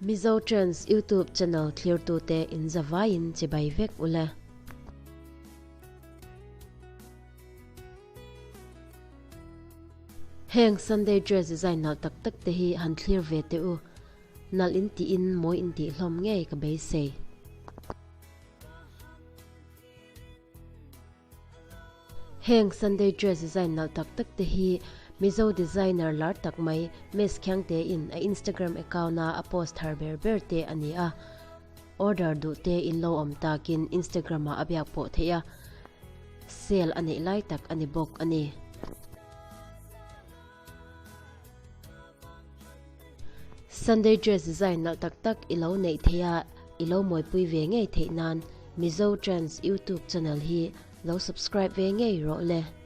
Mizo Trends YouTube channel thlirtute in zavaiin chibai vek ule. Heng Sunday dress design nalh tak tak te hi han thlir ve teh u. Nalh in tiin mawi in tih hlawm ngei ka beisei. Heng Sunday dress design nalh tak tak te hi Mizo designer lar tak mai Miss Khiangte in a Instagram account a a post thar ber ber te a ni a. Order duh te in lo awm takin Instagram ah a biak pawh theih a, sale a neih lai tak a ni bawk a ni. Sunday dress design nalh tak tak i lo neih theih a, i lo mawipui ve ngei theih nan Mizo Trends YouTube channel hi lo subscribe ve ngei rawh le.